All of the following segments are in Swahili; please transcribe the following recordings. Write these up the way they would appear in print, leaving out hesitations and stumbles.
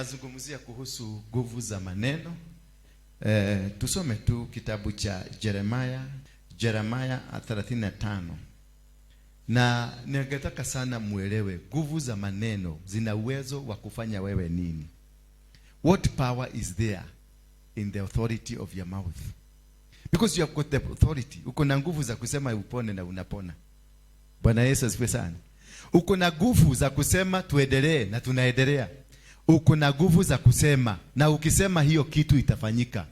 Nazungumzia kuhusu nguvu za maneno. Tusome tu kitabu cha Jeremiah, Jeremiah 35. Na ningetaka sana muelewe nguvu za maneno zina uwezo wa kufanya wewe nini. What power is there in the authority of your mouth? Because you have got the authority. Uko na nguvu za kusema upone na unapona. Bwana Yesu asifiwe sana. Uko na nguvu za kusema tuendelee na tunaendelea. Uko na nguvu za kusema na ukisema hiyo kitu itafanyika.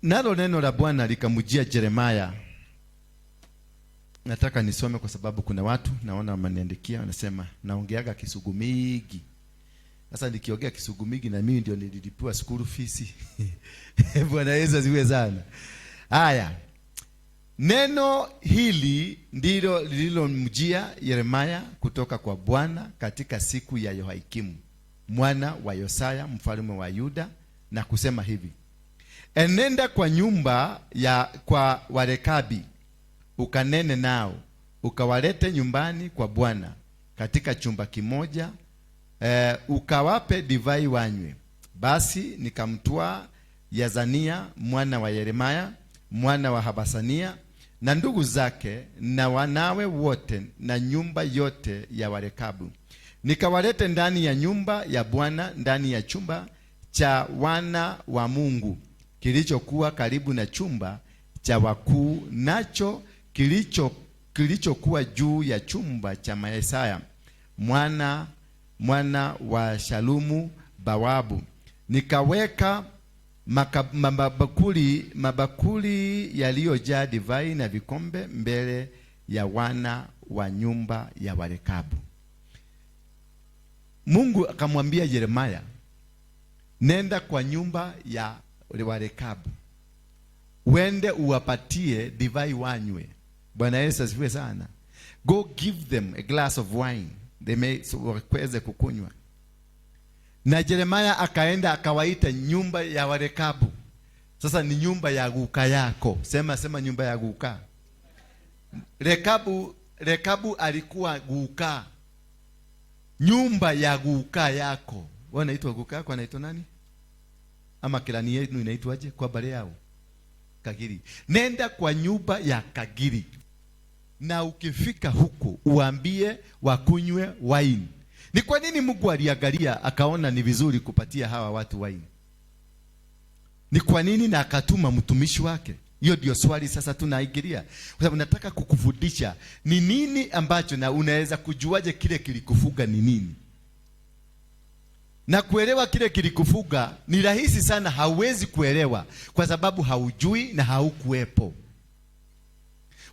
Nalo neno la Bwana likamjia Jeremaya. Nataka nisome kwa sababu kuna watu naona wameniandikia, wanasema naongeaga Kisugu mingi. Sasa nikiongea Kisugu mingi na mimi ndio nililipiwa school fees. Bwana Yesu asifiwe sana. Haya. Neno hili ndilo lililomjia Yeremia kutoka kwa Bwana katika siku ya Yohakimu mwana wa Yosaya mfalme wa Yuda, na kusema hivi: enenda kwa nyumba ya kwa Warekabi ukanene nao, ukawalete nyumbani kwa Bwana katika chumba kimoja, ukawape divai wanywe. Basi nikamtwaa Yazania mwana wa Yeremia mwana wa Habasania na ndugu zake na wanawe wote na nyumba yote ya Warekabu, nikawalete ndani ya nyumba ya Bwana, ndani ya chumba cha wana wa Mungu kilichokuwa karibu na chumba cha wakuu, nacho kilichokuwa juu ya chumba cha Maesaya mwana wa Shalumu bawabu. Nikaweka mabakuli yaliyojaa divai na vikombe mbele ya wana wa nyumba ya Warekabu. Mungu akamwambia Yeremia, nenda kwa nyumba ya Warekabu uende uwapatie divai wanywe. Bwana Yesu asifiwe sana. Go give them a glass of wine they may, so waweze kukunywa. Na Yeremia akaenda akawaita nyumba ya Warekabu. Sasa ni nyumba ya guka yako. Sema, sema nyumba ya guka. Rekabu alikuwa guka. Nyumba ya guka yako. Wewe unaitwa guka yako, anaitwa nani? Ama clan yenu inaitwaje kwa bare yao? Kagiri. Nenda kwa nyumba ya Kagiri. Na ukifika huko uambie wakunywe wine. Ni kwa nini Mungu aliangalia akaona ni vizuri kupatia hawa watu wine? Ni kwa nini na akatuma mtumishi wake? Hiyo ndio swali sasa tunaingilia. Kwa sababu nataka kukufundisha ni nini ambacho, na unaweza kujuaje kile kilikufuga ni nini? Na kuelewa kile kilikufuga ni rahisi sana, hauwezi kuelewa kwa sababu haujui na haukuwepo.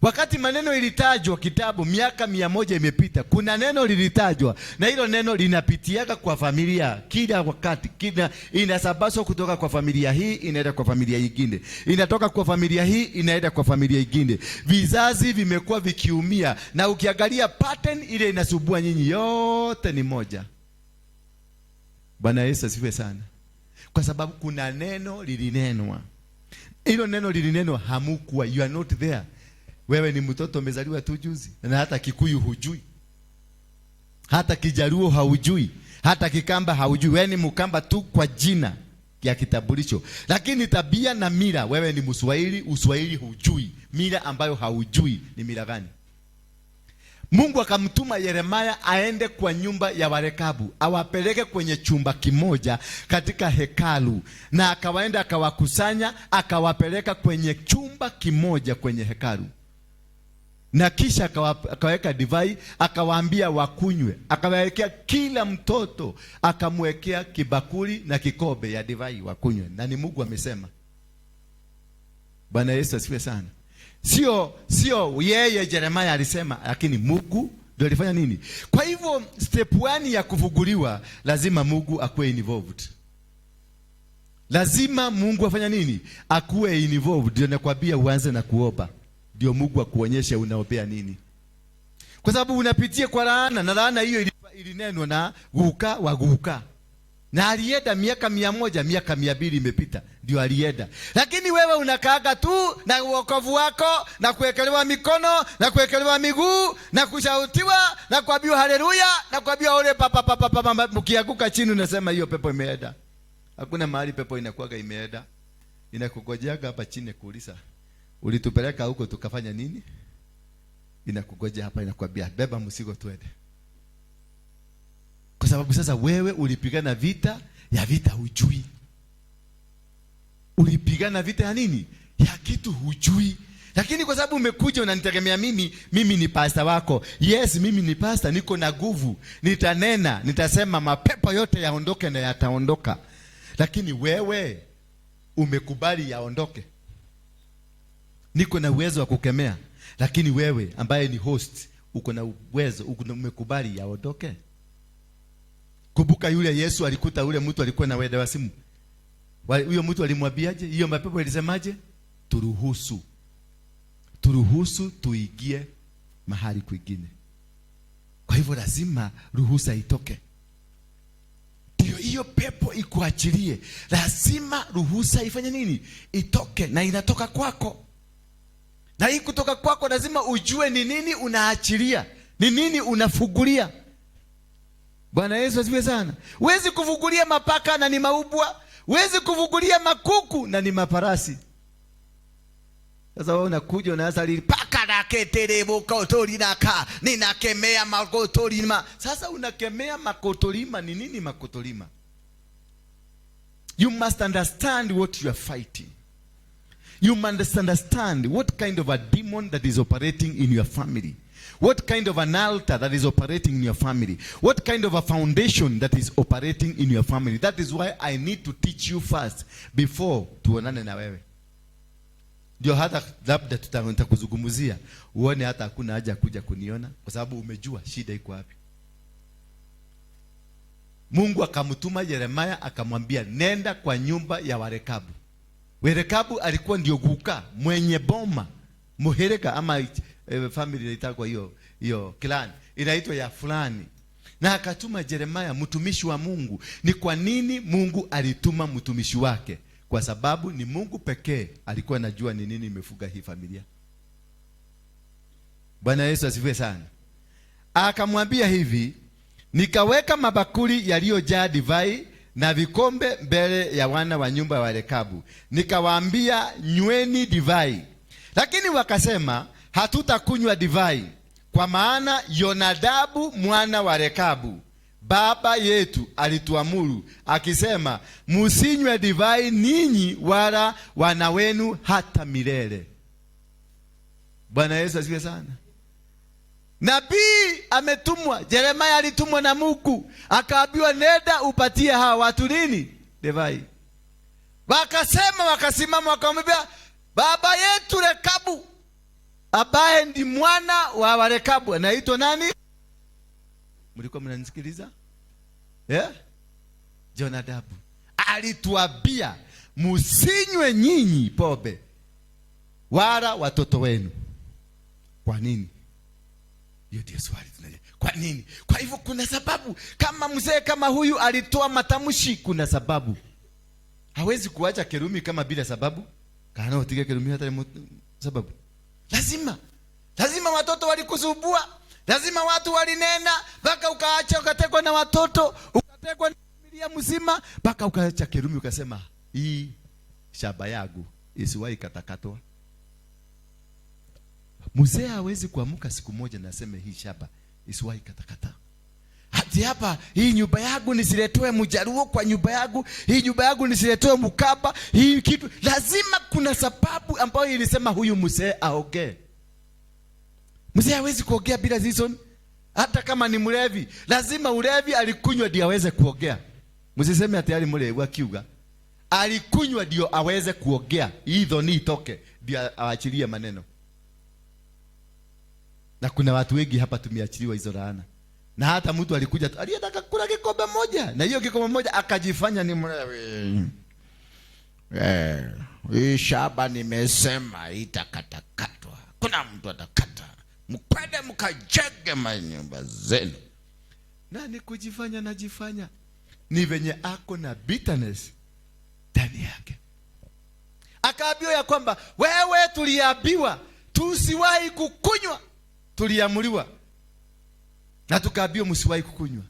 Wakati maneno ilitajwa kitabu miaka 100 imepita, kuna neno lilitajwa na hilo neno linapitiaga kwa familia kila wakati, kila inasabaswa kutoka kwa familia hii inaenda kwa familia nyingine, inatoka kwa familia hii inaenda kwa familia nyingine. Vizazi vimekuwa vikiumia, na ukiangalia pattern ile inasubua nyinyi yote ni moja. Bwana Yesu asifiwe sana. Kwa sababu kuna neno lilinenwa, hilo neno lilinenwa, hamukuwa, you are not there. Wewe ni mtoto umezaliwa tu juzi, na hata Kikuyu hujui, hata Kijaluo haujui, hata Kikamba haujui. Wewe ni Mkamba tu kwa jina ya kitambulisho, lakini tabia na mila, wewe ni Mswahili, Uswahili hujui. Mila ambayo haujui ni mila gani? Mungu akamtuma Yeremia aende kwa nyumba ya Warekabu, awapeleke kwenye chumba kimoja katika hekalu, na akawaenda akawakusanya, akawapeleka kwenye chumba kimoja kwenye hekalu, na kisha akaweka divai, akawaambia wakunywe, akawawekea kila mtoto, akamwekea kibakuli na kikombe ya divai wakunywe. Na ni Mungu amesema. Bwana Yesu asifiwe sana. Sio yeye Yeremia alisema, lakini Mungu ndio alifanya nini? Kwa hivyo step 1 ya kufunguliwa, lazima Mungu akuwe involved. Lazima Mungu afanya nini? Akuwe involved. Ndio nakwambia uanze na kuomba. Ndio Mungu akuonyeshe unaombea nini. Kwa sababu unapitia kwa laana, na laana hiyo ilinenwa na guka wa guka. Na alienda miaka 100, miaka 200 imepita ndio alienda. Lakini wewe unakaaga tu na uokovu wako na kuwekelewa mikono na kuwekelewa miguu na kushautiwa na kuambiwa haleluya na kuambiwa ole papa papa papa, mkianguka chini unasema hiyo pepo imeenda. Hakuna mahali pepo inakuwaga imeenda. Inakugojeaga hapa chini kuuliza, ulitupeleka huko tukafanya nini? Inakugoja hapa, inakwambia beba mzigo tuende. Kwa sababu sasa wewe ulipigana vita ya vita hujui. Ulipigana vita ya nini? Ya kitu hujui. Lakini kwa sababu umekuja unanitegemea mimi, mimi ni pasta wako. Yes, mimi ni pasta, niko na nguvu. Nitanena, nitasema mapepo yote yaondoke na yataondoka. Lakini wewe umekubali yaondoke. Niko na uwezo wa kukemea, lakini wewe ambaye ni host uko na uwezo, umekubali yaondoke. Kumbuka yule Yesu alikuta yule mtu alikuwa na weda wa simu. Huyo mtu alimwambiaje? Hiyo mapepo ilisemaje? Turuhusu. Turuhusu tuingie mahali kwingine. Kwa hivyo lazima ruhusa itoke. Ndio hiyo pepo ikuachilie. Lazima ruhusa ifanye nini? Itoke, na inatoka kwako. Na hii kutoka kwako lazima ujue ni nini unaachilia, ni nini unafugulia. Bwana Yesu asifiwe sana. Huwezi kufugulia mapaka na ni maubwa, huwezi kufugulia makuku na ni maparasi. Sasa wewe unakuja unaanza lili paka na keterebo kotolinaka, ninakemea makotolima. Sasa unakemea makotolima ni nini makotolima? You must understand what you are fighting. You must understand what kind of a demon that is operating in your family. What kind of an altar that is operating in your family. What kind of a foundation that is operating in your family. That is why I need to teach you first before tuonane na wewe. Ndio hata labda nitakuzungumzia uone hata hakuna haja kuja kuniona kwa sababu umejua shida iko wapi. Mungu akamtuma Yeremia akamwambia nenda kwa nyumba ya Warekabu. Warekabu alikuwa ndio guka mwenye boma muhereka ama family inaitwa hiyo clan inaitwa ya fulani. Na akatuma Yeremia mtumishi wa Mungu. Ni kwa nini Mungu alituma mtumishi wake? Kwa sababu ni Mungu pekee alikuwa anajua ni nini imefuga hii familia. Bwana Yesu asifiwe sana. Akamwambia hivi, nikaweka mabakuli yaliyojaa divai na vikombe mbele ya wana wa nyumba wa Rekabu. Nikawaambia, nyweni divai. Lakini wakasema, hatutakunywa divai, kwa maana Yonadabu mwana wa Rekabu baba yetu alituamuru akisema, msinywe divai ninyi wala wana wenu hata milele. Bwana Yesu asifiwe sana. Nabii ametumwa, Yeremia alitumwa na Mungu, akaambiwa nenda upatie hawa watu nini? Divai. Wakasema, wakasimama wakamwambia, baba yetu Rekabu ambaye ndi mwana wa Rekabu anaitwa nani? Mlikuwa mnanisikiliza? Yeah? Jonadabu alituambia msinywe nyinyi pombe wala watoto wenu. Kwa nini? Hiyo ndio swali tunaje. Kwa nini? Kwa hivyo kuna sababu. Kama mzee kama huyu alitoa matamshi, kuna sababu. Hawezi kuacha Kirumi kama bila sababu. Kana utige Kirumi hata sababu. Lazima. Lazima watoto walikusumbua. Lazima watu walinena mpaka ukaacha, ukatekwa na watoto, ukatekwa na familia mzima mpaka ukaacha Kirumi ukasema hii shaba yangu isiwahi katakatwa. Mzee hawezi kuamka siku moja na aseme hii shaba isiwahi katakata. Hati hapa hii nyumba yangu nisiletwe mjaruo kwa nyumba yangu, hii nyumba yangu nisiletwe mkaba, hii kitu. Lazima kuna sababu ambayo ilisema huyu mzee aongee. Mzee hawezi kuongea bila reason. Hata kama ni mlevi, lazima ulevi alikunywa ndio aweze kuongea. Msiseme ati ali mlevi akiuga. Alikunywa ndio aweze kuongea. Hii dhoni itoke ndio aachilie maneno. Na kuna watu wengi hapa tumeachiliwa hizo laana. Na hata mtu alikuja tu, aliyetaka kula kikombe moja, na hiyo kikombe moja akajifanya ni mlevi. Hii shaba nimesema itakatakatwa. Kuna mtu atakata. Mkwende mkajenge manyumba zenu. Na ni kujifanya najifanya. Ni venye ako na bitterness ndani yake. Akaambiwa ya kwamba wewe, tuliambiwa tusiwahi kukunywa, tuliamuliwa na tukaambiwa msiwahi kukunywa.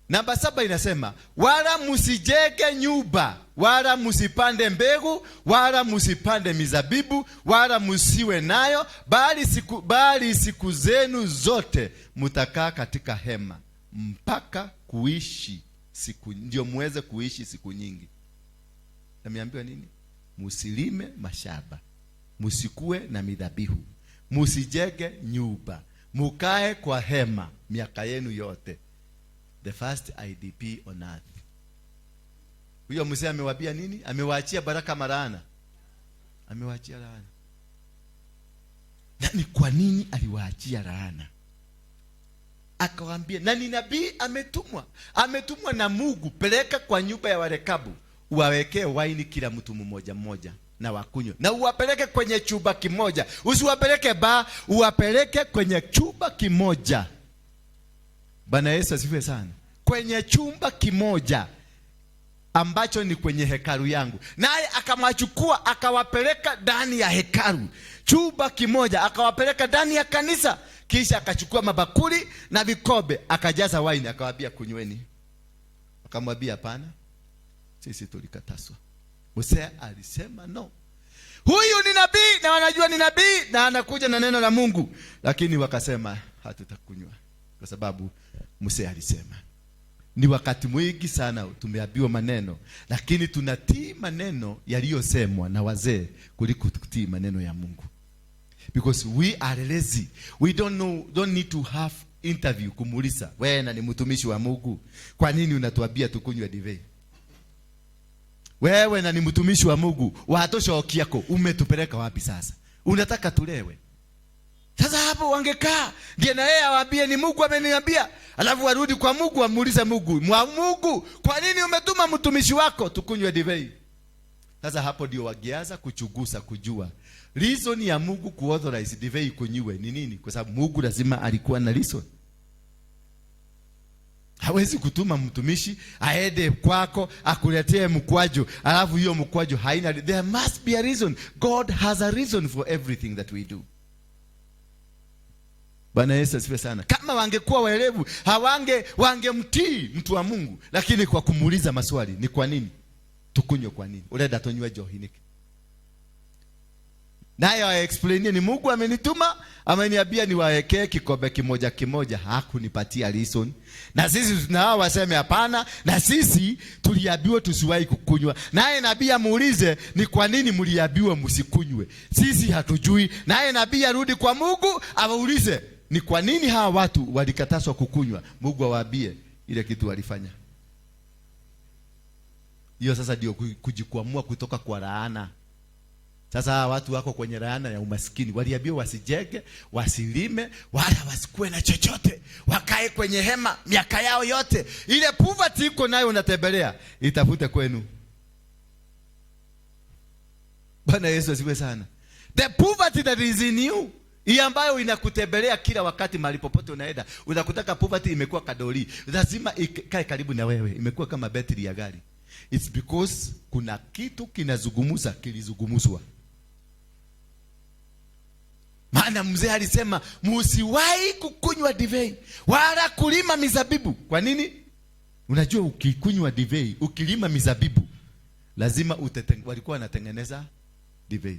Namba 7 inasema wala msijenge nyumba, wala msipande mbegu, wala msipande mizabibu, wala msiwe nayo, bali siku zenu zote mtakaa katika hema mpaka kuishi siku, ndio muweze kuishi siku nyingi. Ameambiwa nini? Msilime mashamba, msikue na midhabihu, msijenge nyumba, mukae kwa hema miaka yenu yote. The first IDP on earth. Huyo mzee amewaambia nini? Amewaachia baraka marana, amewaachia laana. Na ni kwa nini aliwaachia laana? Akawaambia, na ni nabii ametumwa, ametumwa na Mungu, peleka kwa nyumba ya Warekabu uwawekee waini kila mtu mmoja mmoja na wakunywe, na uwapeleke kwenye chumba kimoja, usiwapeleke ba, uwapeleke kwenye chumba kimoja. Bwana Yesu asifiwe sana. Kwenye chumba kimoja ambacho ni kwenye hekalu yangu. Naye akamwachukua akawapeleka ndani ya hekalu, chumba kimoja, akawapeleka ndani ya kanisa. Kisha akachukua mabakuli na vikombe akajaza waini, akawaambia kunyweni. Akamwambia hapana, sisi tulikatazwa. Mzee alisema no. Huyu ni nabii na wanajua ni nabii na anakuja na neno la Mungu, lakini wakasema hatutakunywa kwa sababu mzee alisema. Ni wakati mwingi sana tumeambiwa maneno, lakini tunatii maneno yaliyosemwa na wazee kuliko kutii maneno ya Mungu, because we are lazy. We don't know, don't need to have interview kumuuliza, wewe na ni mtumishi wa Mungu, kwa nini unatuambia tukunywe divei? Wewe na ni mtumishi wa Mungu, watoshokiako umetupeleka wapi sasa? Unataka tulewe? Sasa hapo wangekaa ndiye na yeye awaambie ni Mungu ameniambia, alafu warudi kwa Mungu wamuulize Mungu, mwa Mungu, kwa nini umetuma mtumishi wako tukunywe divei? Sasa hapo ndio wageanza kuchunguza kujua reason ya Mungu kuauthorize divei kunywe ni nini, kwa sababu Mungu lazima alikuwa na reason. Hawezi kutuma mtumishi aende kwako akuletee mkwaju, alafu hiyo mkwaju haina. There must be a reason. God has a reason for everything that we do. Bwana Yesu asifiwe sana. Kama wangekuwa waelevu, hawange wangemtii mtu wa Mungu, lakini kwa kumuuliza maswali, ni kwa nini tukunywe? Kwa nini urenda tunywe njohi niki? Naye aexplainie ni Mungu amenituma, ameniambia niwaekee kikombe kimoja kimoja, hakunipatia reason. Na sisi na hao waseme hapana, na sisi tuliambiwa tusiwahi kukunywa. Naye nabii amuulize ni kwa nini mliambiwa msikunywe? Sisi hatujui. Naye nabii arudi kwa Mungu awaulize ni kwa nini hawa watu walikatazwa kukunywa. Mungu awaambie ile kitu walifanya. Hiyo sasa ndio kujikwamua kutoka kwa laana. Sasa hawa watu wako kwenye laana ya umaskini. Waliambiwa wasijenge, wasilime, wala wasikuwe na chochote, wakae kwenye hema miaka yao yote. Ile poverty iko nayo unatembelea, itafute kwenu. Bwana Yesu asifiwe sana. The poverty that is in you, hii ambayo inakutembelea kila wakati mahali popote unaenda, unakutaka poverty imekuwa kadoli, lazima ikae karibu na wewe, imekuwa kama betri ya gari. It's because kuna kitu kinazungumza, kilizungumzwa. Maana mzee alisema musiwahi kukunywa divei wala kulima mizabibu. Kwa nini? Unajua ukikunywa divei, ukilima mizabibu lazima walikuwa wanatengeneza divei.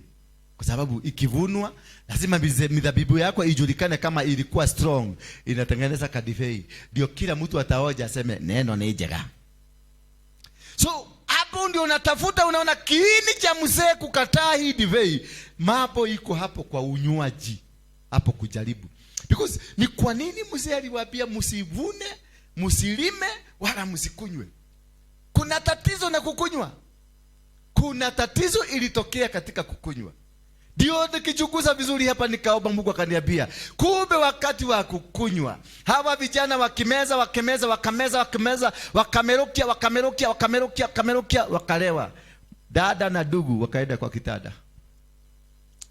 Kwa sababu ikivunwa lazima mizabibu yako ijulikane kama ilikuwa strong, inatengeneza kadivei. Ndio kila mtu ataoja aseme neno ni njega. So hapo ndio unatafuta, unaona kiini cha mzee kukataa hii divei. Mambo iko hapo kwa unywaji, hapo kujaribu. Because ni kwa nini mzee aliwaambia msivune, msilime wala msikunywe? Kuna tatizo na kukunywa. Kuna tatizo ilitokea katika kukunywa. Ndio nikichunguza vizuri hapa nikaomba Mungu akaniambia, kumbe wakati wa kukunywa hawa vijana wakimeza, wakimeza, wakameza, wakimeza, wakamerukia, wakamerukia, wakamerukia, wakamerukia, wakalewa. Dada na ndugu wakaenda kwa kitanda.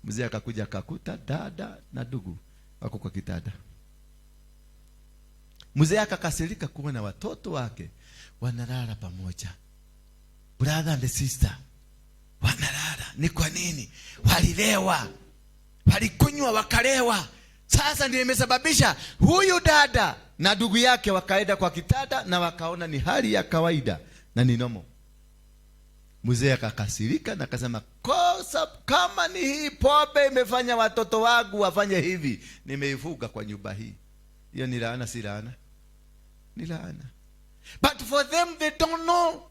Mzee akakuja akakuta dada na ndugu wako kwa kitanda. Mzee akakasirika kuona watoto wake Wanalala pamoja, brother and sister wanalala. Ni kwa nini? Walilewa, walikunywa wakalewa. Sasa ndio imesababisha huyu dada na ndugu yake wakaenda kwa kitanda na wakaona ni hali ya kawaida na ni normal. Mzee akakasirika na akasema, kosa kama ni hii pombe imefanya watoto wangu wafanye hivi, nimeifuga kwa nyumba hii. Hiyo ni laana, si laana? Ni laana. But for them, they don't know,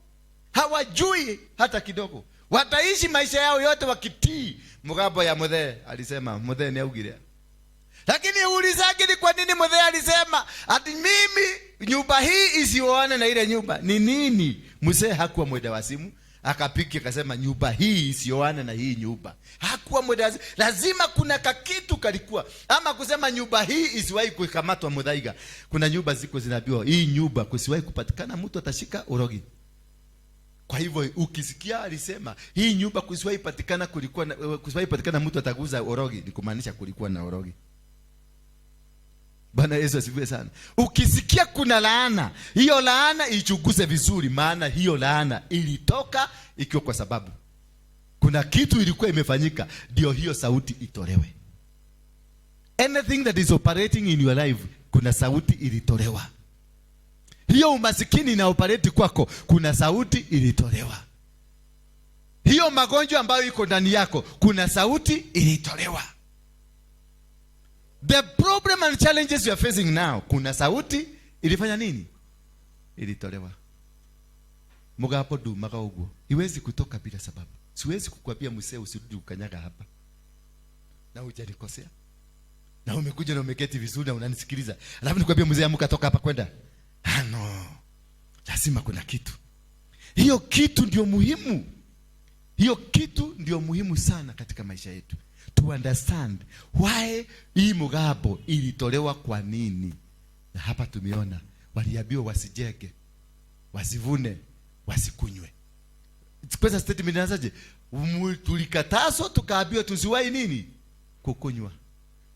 hawajui hata kidogo. Wataishi maisha yao yote wakitii mgambo ya muthee. Alisema muthee ni augire, lakini ulizake ni kwa nini muthee alisema ati mimi nyumba hii isioane na ile nyumba ni nini? Mzee hakuwa mwenda wazimu akapiki akasema nyumba hii isioane na hii nyumba. Hakuwa mwenda wazimu. Lazima kuna kakitu kalikuwa, ama kusema nyumba hii isiwahi kukamatwa Muthaiga. Kuna nyumba ziko zinaambiwa hii nyumba kusiwahi kupatikana mtu atashika urogi. Kwa hivyo ukisikia alisema hii nyumba kusiwahi patikana, kulikuwa na, kusiwahi patikana mtu ataguza urogi, ni kumaanisha kulikuwa na urogi. Bwana Yesu asifiwe sana. Ukisikia kuna laana, hiyo laana ichunguze vizuri, maana hiyo laana ilitoka ikiwa kwa sababu kuna kitu ilikuwa imefanyika, ndio hiyo sauti itolewe. Anything that is operating in your life, kuna sauti ilitolewa. Hiyo umasikini ina operate kwako, kuna sauti ilitolewa. Hiyo magonjwa ambayo iko ndani yako, kuna sauti ilitolewa. The problem and challenges you are facing now, kuna sauti ilifanya nini? Ilitolewa. Mugapo ndumaga uguo, iwezi kutoka bila sababu. Siwezi kukwambia msee usirudi ukanyaga hapa na hujanikosea na umekuja na umeketi vizuri na unanisikiliza, alafu nikwambia mzee, amka toka hapa kwenda. Ah, no, lazima kuna kitu. Hiyo kitu ndio muhimu, hiyo kitu ndio muhimu sana katika maisha yetu, to understand why hii mugabo ilitolewa kwa nini. Na hapa tumeona waliambiwa wasijenge, wasivune, wasikunywe. Kwanza statement inaanzaje? Tulikatazwa tukaambiwa tusiwahi nini? Kukunywa.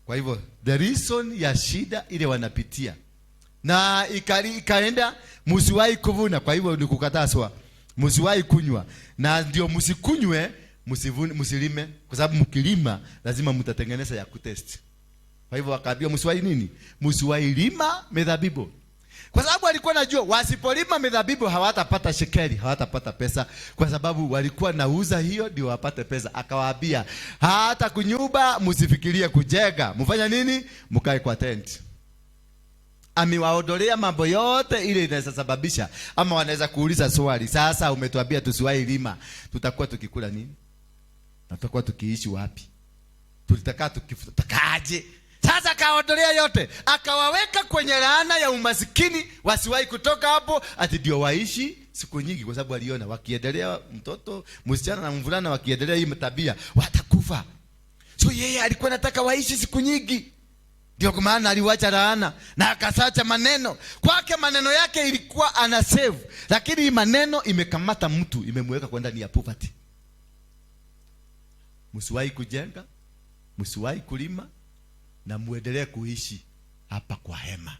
Kwa hivyo the reason ya shida ile wanapitia na ikaenda msiwahi kuvuna. Kwa hivyo ni kukatazwa, msiwahi kunywa, na ndio msikunywe, msivune, msilime, kwa sababu mkilima lazima mtatengeneza ya kutest. Kwa hivyo wakaambiwa msiwahi nini? Msiwahi lima midhabibu. Kwa sababu walikuwa najua wasipolima midhabibu hawatapata shekeli, hawatapata pesa, kwa sababu walikuwa nauza hiyo ndio wapate pesa. Akawaambia hata kunyumba msifikirie kujenga, mfanya nini? Mkae kwa tent. Amewaondolea mambo yote ile inaweza sababisha, ama wanaweza kuuliza swali, sasa umetuambia tusiwahi lima, tutakuwa tukikula nini? Na tutakuwa tukiishi wapi? Tulitakaa tukitakaje? Sasa akaondolea yote, akawaweka kwenye laana ya umasikini, wasiwahi kutoka hapo, ati ndio waishi siku nyingi, kwa sababu aliona wakiendelea, mtoto msichana na mvulana wakiendelea hii tabia watakufa. So yeye alikuwa anataka waishi siku nyingi, ndio kwa maana aliwacha laana na akasacha maneno kwake. Maneno yake ilikuwa ana save, lakini hii maneno imekamata mtu, imemweka kwa ndani ya poverty. Msiwahi kujenga, msiwahi kulima na muendelee kuishi hapa kwa hema,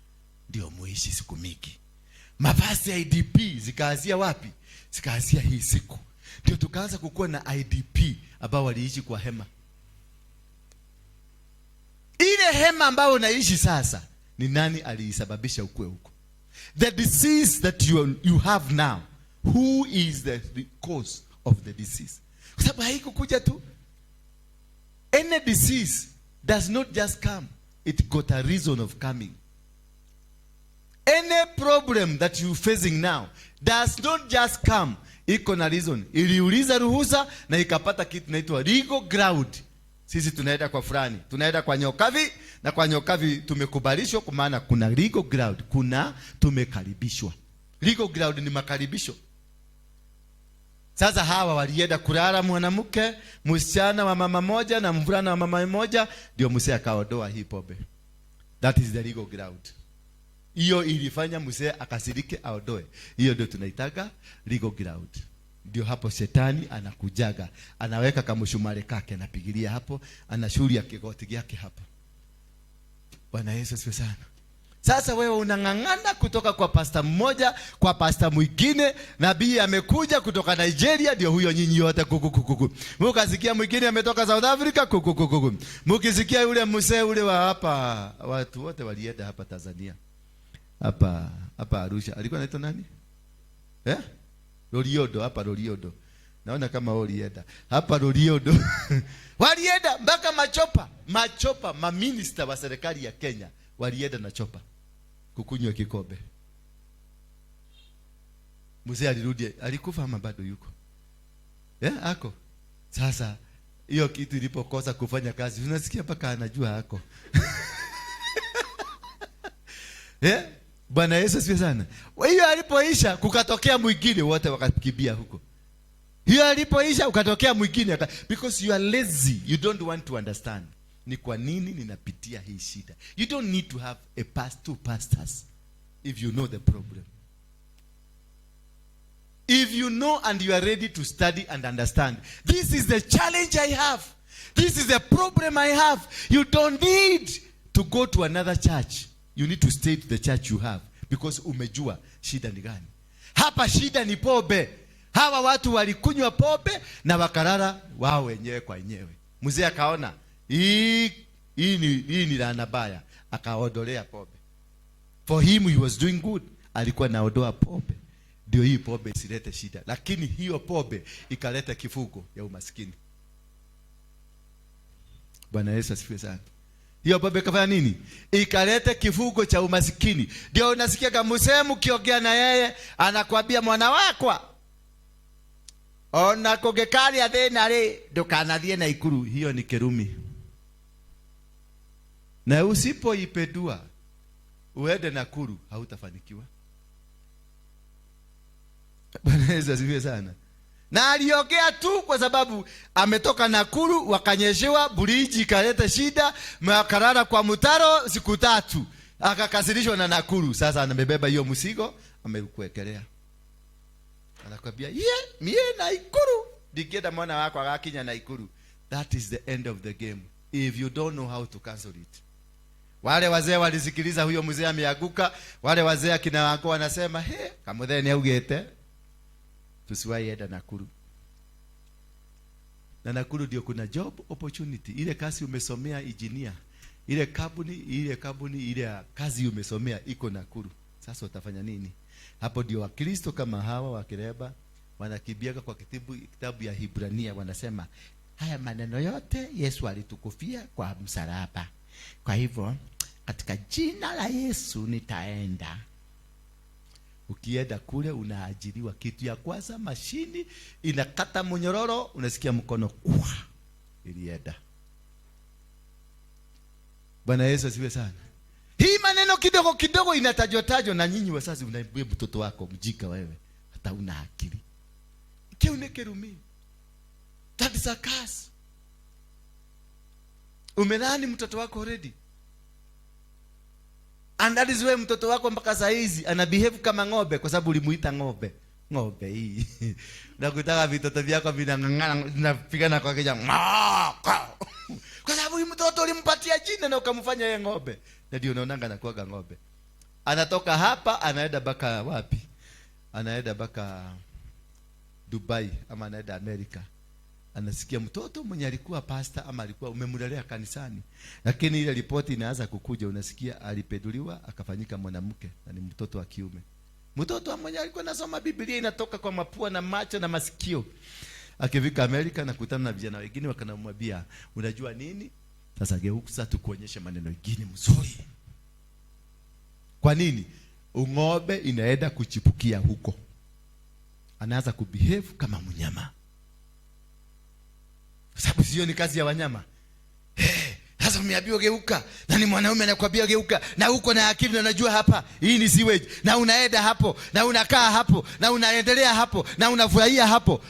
ndio muishi siku mingi. Mavazi ya IDP zikaanzia wapi? Zikaanzia hii siku, ndio tukaanza kukuwa na IDP ambao waliishi kwa hema. Ile hema ambayo unaishi sasa, ni nani aliisababisha ukue huko? The disease that you have now, who is the cause of the disease? Kwa sababu haikukuja tu. Any disease does not just come, it got a reason of coming. Any problem that you facing now does not just come, iko na reason. Iliuliza ruhusa na ikapata kitu inaitwa legal ground. Sisi tunaenda kwa fulani, tunaenda kwa Nyokavi, na kwa Nyokavi tumekubalishwa, kwa maana kuna legal ground, kuna tumekaribishwa. Legal ground ni makaribisho. Sasa hawa walienda kulala mwanamke, msichana wa mama moja na mvulana wa mama moja, ndio mzee akaondoa hii pombe. That is the legal ground. Hiyo ilifanya mzee akasirike aondoe. Hiyo ndio tunaitaga legal ground. Ndio hapo shetani anakujaga, anaweka kamshumari kake, anapigilia hapo, anashuria kigoti yake hapo. Bwana Yesu asifiwe sana. Sasa wewe unang'ang'ana kutoka kwa pasta mmoja kwa pasta mwingine. Nabii amekuja kutoka Nigeria, ndio huyo nyinyi yote kukukukuku. Mukasikia mwingine ametoka South Africa kukukukuku. Mukisikia yule mzee ule wa hapa, watu wote walienda hapa Tanzania, hapa hapa Arusha, alikuwa anaitwa nani? Eh? Loliondo, hapa Loliondo. Naona kama walienda hapa Loliondo. Walienda mpaka machopa, machopa, maminista wa serikali ya Kenya walienda na chopa kukunywa kikombe. Mzee alirudi, alikufa ama bado yuko? Eh, ako. Sasa hiyo kitu ilipokosa kufanya kazi, unasikia mpaka anajua ako. Eh? Bwana Yesu asifiwe sana. Hiyo alipoisha kukatokea mwingine, wote wakakimbia huko. Hiyo alipoisha ukatokea mwingine, because you are lazy, you don't want to understand. Ni kwa nini ninapitia hii shida? You don't need to have a past two pastors if you know the problem. If you know and you are ready to study and understand, this is the challenge I have. This is the problem I have. You don't need to go to another church. You need to stay to the church you have because umejua shida ni gani. Hapa shida ni pombe. Hawa watu walikunywa pombe na wakalala wao wenyewe kwa wenyewe. Mzee akaona hii ni laana baya, akaondolea pombe. For him he was doing good, alikuwa naondoa pombe ndio hii pombe isilete shida, lakini hiyo pombe ikaleta kifungo ya umaskini. Bwana Yesu asifiwe sana. Hiyo pombe ikafanya nini? Ikaleta kifungo cha umaskini. Ndio unasikia kama msemu ukiongea na yeye anakwambia, mwana wakwa, ona kũngĩkaria thĩna rĩ, ndũkanathiĩ Naikuru. Hiyo ni kirumi, na usipoipedua uende Nakuru hautafanikiwa. Bwana Yesu asifiwe sana. Na aliongea tu kwa sababu ametoka Nakuru, wakanyeshewa bridge ikaleta shida, wakalala kwa mtaro siku 3, akakasirishwa na Nakuru. Sasa amebeba hiyo mzigo, amekuwekelea, anakwambia ye mie Nakuru ndingĩenda mwana wakwa agakinya Nakuru. That is the end of the game if you don't know how to cancel it. Wale wazee walisikiliza huyo mzee ameanguka. Wale wazee akina wako wanasema, he, kamuthee ni augite tusiwahi enda Nakuru. Na Nakuru ndio kuna job opportunity. Ile kazi umesomea engineer, ile kampuni ile ya kazi umesomea iko Nakuru. Sasa utafanya nini? Hapo ndio Wakristo kama hawa wa Kireba wanakimbiaga kwa kitabu ya Hibrania, wanasema haya maneno yote Yesu alitukufia kwa msalaba. Kwa hivyo katika jina la Yesu nitaenda. Ukienda kule unaajiriwa. Kitu ya kwanza, mashini inakata mnyororo, unasikia mkono kwa ilienda. Bwana Yesu asifiwe sana. Hii maneno kidogo kidogo inatajwa tajwa na nyinyi wazazi, unaambia mtoto wako, mjinga wewe, hata una akili. Kiu ni kirumi. That is a curse. Umelaani mtoto wako already. And that is why mtoto wako mpaka saa hizi ana behave kama ng'ombe, kwa sababu ulimuita ng'ombe. Ng'ombe hii. Unakutaka vitoto vyako vinang'ang'ana, vinapigana kwa kichwa. Kwa sababu huyu mtoto ulimpatia jina na ukamfanya yeye ng'ombe. Na ndio unaonanga anakuwaga ng'ombe. Anatoka hapa anaenda mpaka wapi? Anaenda mpaka Dubai ama anaenda Amerika. Anasikia mtoto mwenye alikuwa pastor ama alikuwa umemlelea kanisani, lakini ile ripoti inaanza kukuja, unasikia alipeduliwa akafanyika mwanamke na ni mtoto wa kiume. Mtoto mwenye alikuwa anasoma Biblia inatoka kwa mapua na macho na masikio. Akifika Amerika nakutana na vijana wengine wakanamwambia, unajua nini? Sasa geuka tukuonyeshe maneno mengine mzuri. Kwa nini? Ung'ombe inaenda kuchipukia huko. Anaanza kubehave kama mnyama. Kwa sababu sio ni kazi ya wanyama. Hey, sasa umeambiwa geuka, na ni mwanaume anakuambia geuka, na uko na akili na unajua hapa hii ni sewage, na unaenda hapo, na unakaa hapo, na unaendelea hapo, na unafurahia hapo.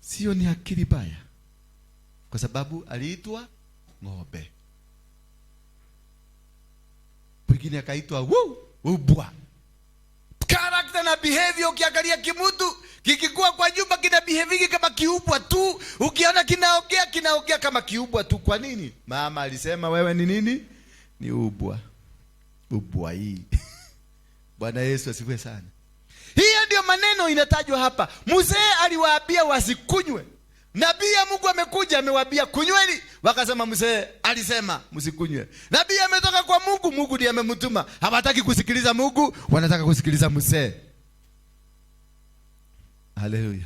Sio ni akili baya. Kwa sababu aliitwa ng'ombe. Mwingine akaitwa ubwa. Character na behavior, ukiangalia kimutu kikikuwa kwa nyumba kina behave kama kiubwa tu. Ukiona kinaongea, kinaongea kama kiubwa tu. Kwa nini? Mama alisema wewe ni nini? Ni ubwa. Ubwai. Bwana Yesu asifiwe sana. Hiyo ndio maneno inatajwa hapa. Mzee aliwaambia wasikunywe. Nabii ya Mungu amekuja amewaambia kunyweni, wakasema mzee alisema msikunywe. Nabii ametoka kwa Mungu, Mungu ndiye amemtuma. Hawataki kusikiliza Mungu, wanataka kusikiliza mzee. Haleluya.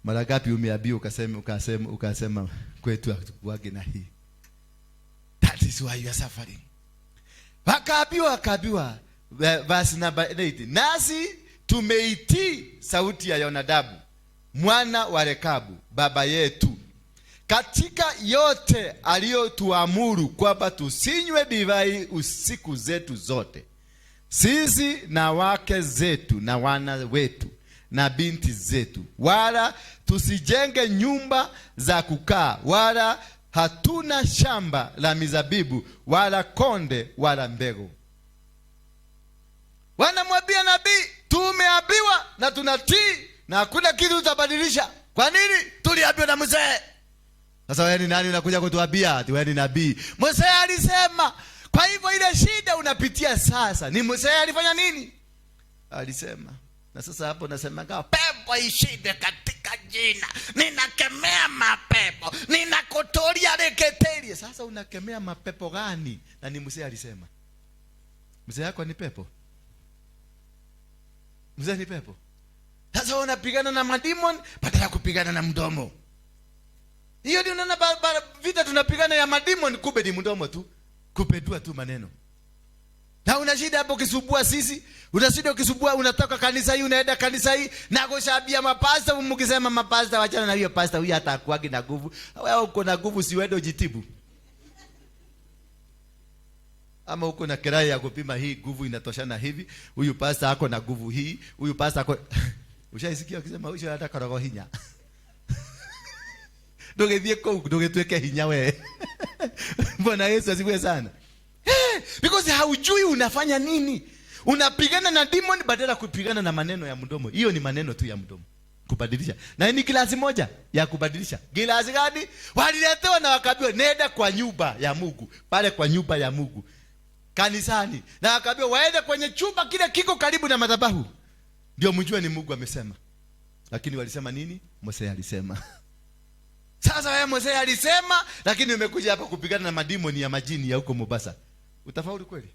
Mara ngapi umeambiwa ukasema ukasema ukasema kwetu hatukuwage na hii. That is why you are suffering. Wakaambiwa wakaambiwa verse number 8. Nasi tumeitii sauti ya Yonadabu mwana wa Rekabu baba yetu katika yote aliyotuamuru kwamba tusinywe divai usiku zetu zote, sisi na wake zetu na wana wetu na binti zetu, wala tusijenge nyumba za kukaa, wala hatuna shamba la mizabibu wala konde wala mbegu. Wanamwambia nabii, tumeambiwa na tunatii na hakuna kitu tutabadilisha. Kwa nini? Tuliambiwa na mzee. Sasa wewe ni nani unakuja kutuambia ati wewe ni nabii? Mzee alisema. Kwa hivyo ile shida unapitia sasa ni mzee alifanya nini? Alisema. Na sasa hapo nasema pepo ishinde katika jina, ninakemea mapepo, ninakutoria reketerie. Sasa unakemea mapepo gani? Na ni mzee alisema. Mzee yako ni pepo? Mzee ni pepo? Sasa unapigana na mademon badala ya kupigana na mdomo. Hiyo ndio unaona vita tunapigana ya mademon, kumbe ni mdomo tu, kupedua tu maneno. Na una shida hapo ukisumbua sisi, una shida ukisumbua, unatoka kanisa hii unaenda kanisa hii na kushabia mapasta, mkisema mapasta wachana na hiyo pasta, huyu hata hakuagi na nguvu. Wewe uko na nguvu, si uende ujitibu. Ama uko na kirai ya kupima hii nguvu inatoshana hivi, huyu pasta ako na nguvu hii, huyu pasta ako Ushaisikia akisema ucio hata korogo hinya. Ndũgĩthiĩ kũu ndũgĩtuĩke hinya we. Bwana Yesu asifiwe sana. Hey, because haujui unafanya nini. Unapigana na demon badala kupigana na maneno ya mdomo. Hiyo ni maneno tu ya mdomo. Kubadilisha. Na ni glasi moja ya kubadilisha. Glasi gani? Waliletewa na wakaambiwa nenda kwa nyumba ya Mungu. Pale kwa nyumba ya Mungu. Kanisani. Na wakaambiwa waende kwenye chumba kile kiko karibu na madhabahu. Ndio mjue ni Mungu amesema. Lakini walisema nini? Mose alisema. Sasa wewe Mose alisema, lakini umekuja hapa kupigana na madimoni ya majini ya huko Mombasa. Utafaulu kweli?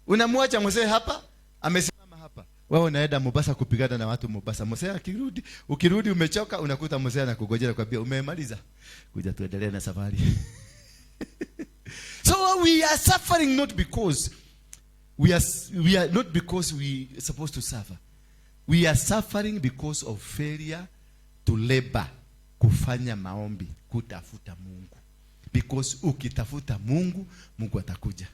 Unamwacha Mose hapa, amesimama hapa. Wewe unaenda Mombasa kupigana na watu Mombasa. Mose akirudi, ukirudi umechoka, unakuta Mose anakugojea kwambia umemaliza. Kuja tuendelee na safari. So we are suffering not because we are not because we are supposed to suffer. We are suffering because of failure to labor, kufanya maombi, kutafuta Mungu. Because ukitafuta Mungu, Mungu atakuja.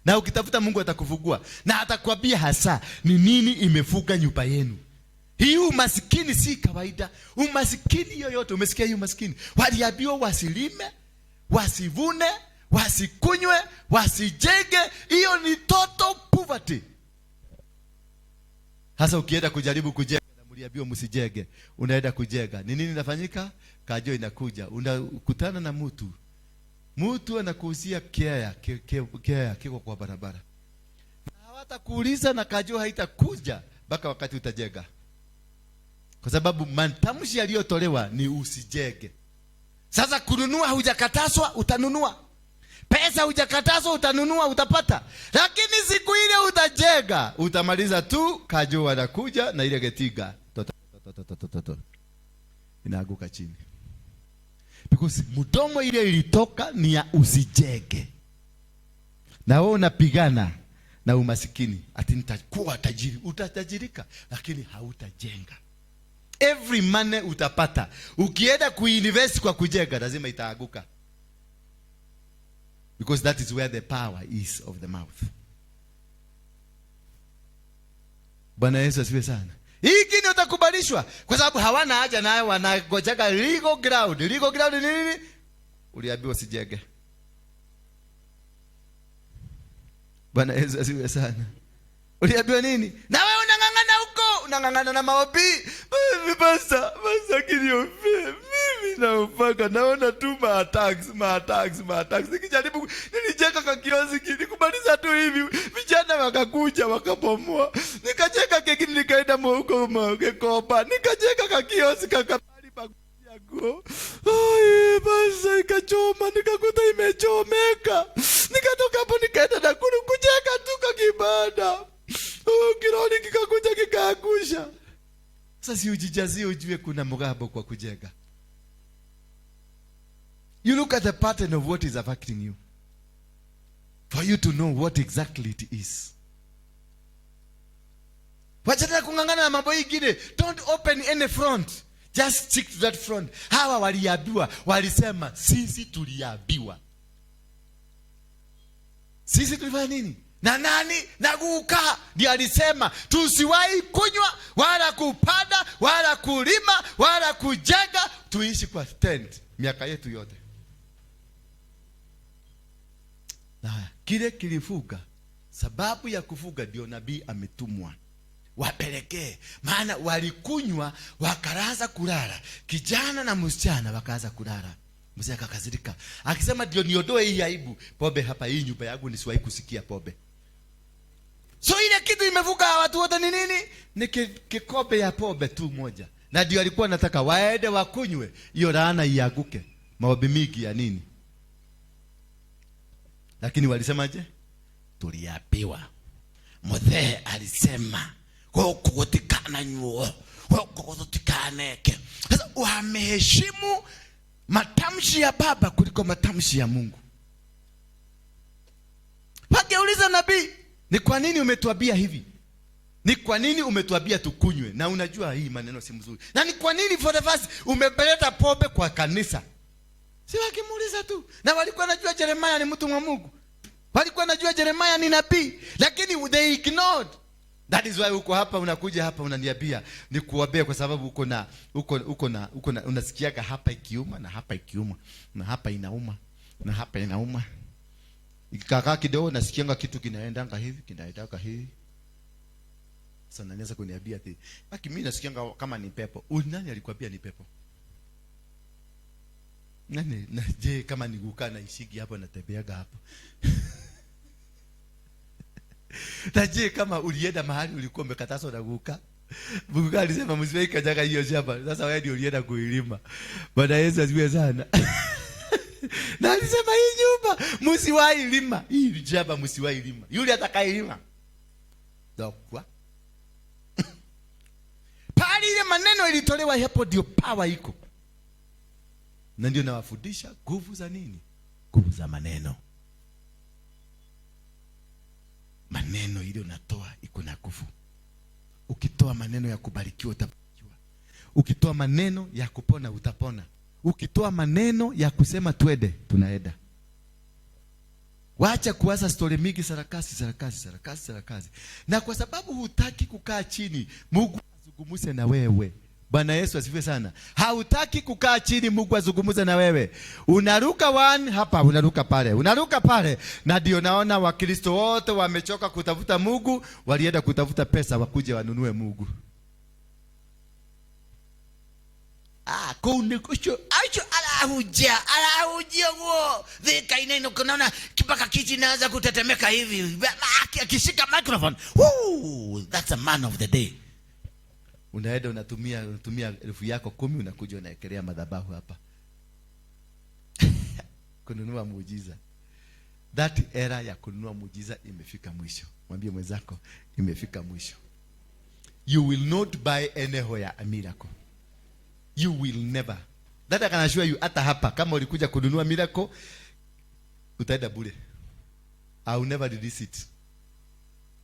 Na ukitafuta Mungu atakufungua na atakwambia hasa ni nini imefuga nyumba yenu. Hii umasikini si kawaida. Umasikini yoyote, umesikia hii umasikini? Waliambiwa wasilime, wasivune, wasikunywe, wasijenge. Hiyo ni total poverty. Hasa ukienda kujaribu kujenga na mliambiwa msijenge, unaenda kujenga. Ni nini inafanyika? Kajo inakuja. Unakutana na mtu. Mtu anakuuzia kea kiko kwa barabara. Na hawatakuuliza na kajo haitakuja mpaka wakati utajenga. Kwa sababu matamshi yaliyotolewa ni usijenge. Sasa kununua hujakatazwa, utanunua. Pesa hujakatazwa, utanunua, utapata. Lakini siku ile utajenga, utamaliza tu, kajo wanakuja na ile getiga. To, to, to, to, to, to, to. Inaanguka chini. Because mdomo ile ilitoka ni ya usijenge. Na wewe unapigana na umasikini, ati nitakuwa tajiri. Utatajirika, lakini hautajenga. Every money utapata, ukienda kuinvest kwa kujenga, lazima itaanguka. Because that is where the power is of the mouth. Bwana Yesu asifiwe sana. Hii kini utakubalishwa kwa sababu hawana haja nayo, wanangojaga legal ground. Legal ground ni nini? Uliambiwa usijenge. Bwana Yesu asifiwe sana. Uliambiwa nini? Na wewe unang'ang'ana huko, unang'ang'ana na maombi. Mimi pastor, pastor kiniombe. Mimi Na upaka naona tu ma-attacks, ma-attacks, ma-attacks. Nikijaribu nilijenga kakioski, nikumaliza tu hivi, vijana wakakuja wakabomoa. Nikajenga kengine, nikaenda huko Gikomba, nikajenga kakioski kakabali pa nguo. Ai, basi ikachoma, nikakuta imechomeka. Nikatoka hapo nikaenda Nakuru kujenga tu kakibanda. Oh, kiroli kikakuja kikaangusha. Sasa si ujijazie ujue kuna mgambo kwa kujenga. You look at the pattern of what is affecting you for you to know what exactly it is. Wachana kung'ang'ana na mambo ingine. Don't open any front. Just stick to that front. Hawa waliambiwa, walisema sisi tuliambiwa. Sisi tulifanya nini? Na nani? Na guka ndiye alisema tusiwahi kunywa wala kupanda wala kulima wala kujenga, tuishi kwa tent miaka yetu yote. Na kile kilifuga, sababu ya kufuga ndio nabii ametumwa wapelekee, maana walikunywa wakaanza kulala, kijana na msichana wakaanza kulala. Mzee akakasirika akisema, ndio niondoe hii aibu, pombe hapa, hii nyumba yangu nisiwahi kusikia pombe. So ile kitu imevuka watu wote ni nini? Ni kikombe ya pombe tu moja, na ndio alikuwa anataka waende wakunywe, hiyo laana ianguke, maombi mingi ya nini. Lakini walisemaje? Tuliambiwa muthee alisema guku gutikananyuo, guku gutikaneke. Sasa wameheshimu matamshi ya baba kuliko matamshi ya Mungu. Wangeuliza nabii, ni kwa nini umetuambia hivi? Ni kwa nini umetuambia tukunywe? Na unajua hii maneno si mzuri. Na ni kwa nini for the first umepeleta pombe kwa kanisa? Si wakimuuliza tu. Na walikuwa wanajua Jeremiah ni mtu wa Mungu. Walikuwa wanajua Jeremiah ni nabii, lakini they ignored. That is why uko hapa, unakuja hapa unaniambia nikuombee kwa sababu uko na uko uko na uko na unasikiaga hapa ikiuma na hapa ikiuma na hapa inauma na hapa inauma. Ikikaa kidogo nasikianga kitu kinaendanga hivi, kinaendanga hivi. Sasa nanianza kuniambia ati, "Baki mimi nasikianga kama ni pepo." Nani alikwambia ni pepo? Nani na je kama ni kukaa na ishigi hapo natembeaga hapo. Na je kama ulienda mahali ulikuwa umekatazwa na guka? Guka alisema msiwahi kanyaga hiyo shamba. Sasa wewe ndio ulienda kuilima. Bwana Yesu asifiwe sana. Na alisema hii nyumba msiwahi lima. Hii shamba msiwahi lima. Yule atakayelima dokwa. Pale ile maneno ilitolewa hapo ndio power iko. Na ndio nawafundisha nguvu za nini? Nguvu za maneno. Maneno ile unatoa iko na nguvu. Ukitoa maneno ya kubarikiwa utabarikiwa. Ukitoa maneno ya kupona utapona. Ukitoa maneno ya kusema twende, tunaenda. Wacha kuwaza story mingi, sarakasi, sarakasi, sarakasi, sarakasi. Na kwa sababu hutaki kukaa chini, Mungu azungumze na wewe. Bwana Yesu asifiwe sana. Hautaki kukaa chini Mungu azungumze na wewe. Unaruka one hapa, unaruka pale, unaruka pale. Na ndio naona Wakristo wote wamechoka kutafuta Mungu, walienda kutafuta pesa wakuje wanunue Mungu. Kuu ni kucho, acho alahujia, alahujia huo. Thika ineno kunaona mpaka kiti inaanza kutetemeka hivi. Akishika microphone. Woo, that's a man of the day. Unaenda unatumia elfu yako 10 unakuja unaekelea madhabahu hapa. Kununua muujiza. That era ya kununua muujiza imefika mwisho. Mwambie mwenzako imefika mwisho. You will not buy anywhere a miracle. You will never. That I can assure you, hata hapa kama ulikuja kununua miracle utaenda bure. I will never release it.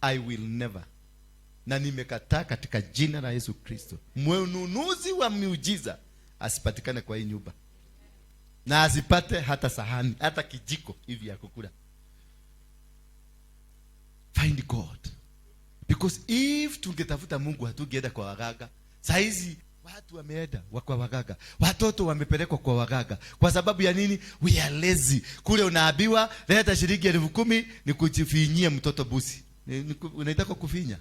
I will never. Na nimekataa katika jina la Yesu Kristo. Mnunuzi wa miujiza asipatikane kwa hii nyumba. Na asipate hata sahani, hata kijiko hivi ya kukula. Find God. Because if tungetafuta Mungu hatungeenda kwa waganga. Saizi watu wameenda kwa waganga. Watoto wamepelekwa kwa waganga. Kwa sababu ya nini? We are lazy. Kule unaambiwa leta shilingi 10,000 nikujifinyie mtoto busi. Unaitaka kufinya?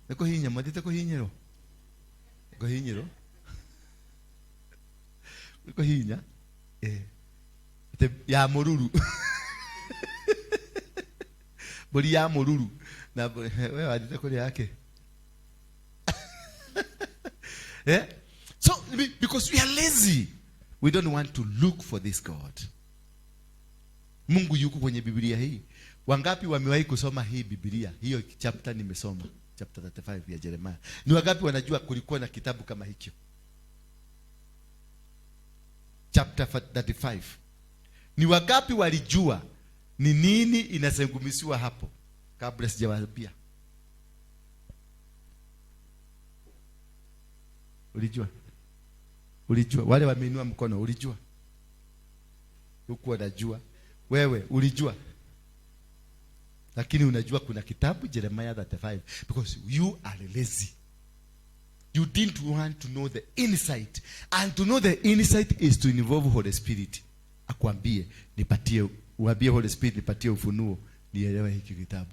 Nikuhinya, mwatite kuhinyiro. Kuhinyiro. Kuhinya ya mururu mbũri ya mũruru na we wathiĩte kũrĩa yake. Yeah? So because we are lazy, we don't want to look for this God. Mungu yuko kwenye Biblia hii. Wangapi wamewahi kusoma hii Biblia? Hiyo chapter nimesoma, chapter 35 ya Jeremiah. Ni wangapi wanajua kulikuwa na kitabu kama hicho? Chapter 35. Ni wangapi walijua ni nini inazungumziwa hapo? Kabla sijawaambia. Ulijua? Ulijua? Wale wameinua mkono, ulijua? Huku wanajua. Wewe ulijua? Lakini unajua kuna kitabu Jeremiah 35 because you are lazy. You didn't want to know the insight. And to know the insight is to involve Holy Spirit. Akwambie, nipatie, uambie Holy Spirit nipatie ufunuo, nielewe hiki kitabu.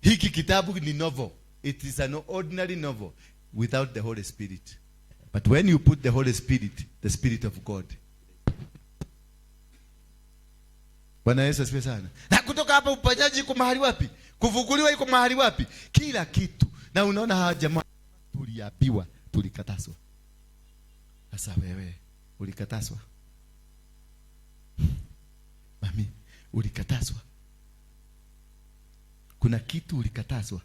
Hiki kitabu ni novel. It is an ordinary novel without the Holy Spirit. But when you put the Holy Spirit, the Spirit of God. Bwana Yesu asifiwe sana. Na kutoka hapa uponyaji iko mahali wapi? Kufunguliwa iko mahali wapi? Kila kitu. Na unaona hawa jamaa tuliambiwa, tulikatazwa. Sasa wewe ulikatazwa? Mami, ulikatazwa? Kuna kitu ulikatazwa?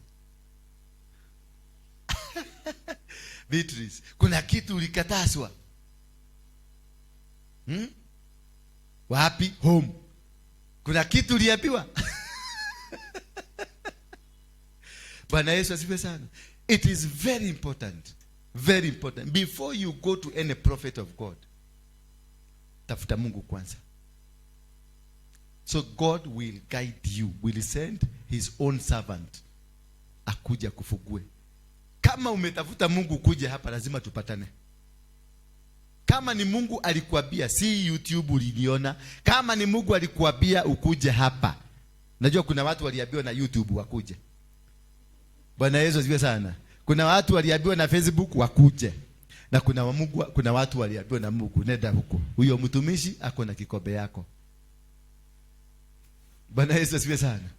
Beatrice, kuna kitu ulikatazwa? Wapi? Home. Kuna kitu uliambiwa? Bwana Yesu asifiwe sana. It is very important. Very important. Before you go to any prophet of God, tafuta Mungu kwanza. So God will guide you, will send his own servant akuja kufugue. Kama umetafuta Mungu kuja hapa, lazima tupatane. Kama ni Mungu alikuambia, si YouTube uliniona. Kama ni Mungu alikuambia ukuje hapa. Najua kuna watu waliambiwa na YouTube wakuje. Bwana Yesu asifiwe sana. Kuna watu waliambiwa na Facebook wakuje. Na kuna watu waliambiwa na Mungu nenda huko. Huyo mtumishi ako na kikombe yako. Bwana Yesu asifiwe sana.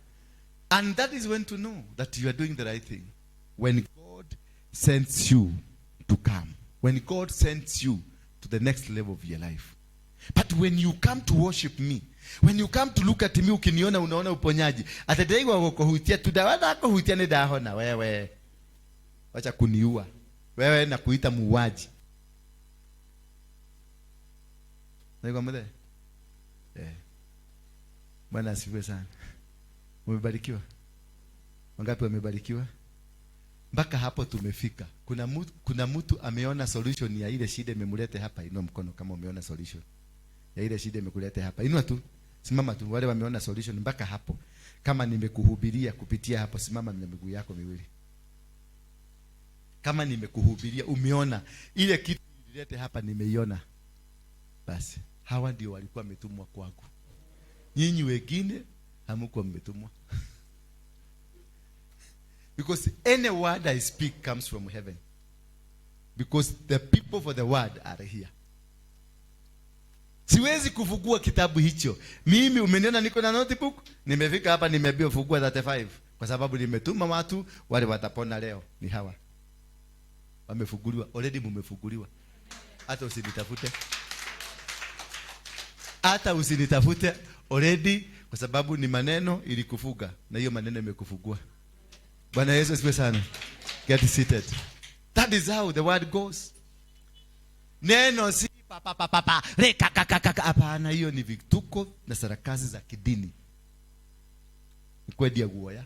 And that is when to know that you are doing the right thing. When God sends you to come. When God sends you to the next level of your life. But when you come to worship me, when you come to look at me, ukiniona unaona uponyaji. Atadaiwa kukuhutia tu dawa kuhutia ni dahona wewe. Wacha kuniua. Wewe na kuita muuaji. Naigwa mzee? Bwana asifiwe sana. Umebarikiwa? Wangapi wamebarikiwa? Mpaka hapo tumefika. Kuna mtu ameona solution ya ile shida imemleta hapa. Inua mkono kama umeona solution ya ile shida imekuleta hapa. Inua tu. Simama tu. Wale wameona solution mpaka hapo. Kama nimekuhubiria kupitia hapo, simama na miguu yako miwili. Kama nimekuhubiria umeona ile kitu ililete hapa, nimeiona. Basi hawa ndio walikuwa wametumwa kwangu. Nyinyi wengine hamkuwa mmetumwa. Because any word I speak comes from heaven. Because the people for the word are here. Siwezi kufungua kitabu hicho. Mimi umeniona niko na notebook, nimefika hapa nimeambiwa fungua 35 kwa sababu nimetuma watu wale watapona leo ni hawa. Wamefunguliwa, already mumefunguliwa. Hata usinitafute. Hata usinitafute already kwa sababu ni maneno ilikufuga na hiyo maneno imekufungua. Bwana Yesu asifiwe sana. Get seated. That is how the word goes. Neno si pa pa pa pa pa, re ka ka ka ka. Hapana, hiyo ni vituko na sarakasi za kidini. Ni kweli ya guoya.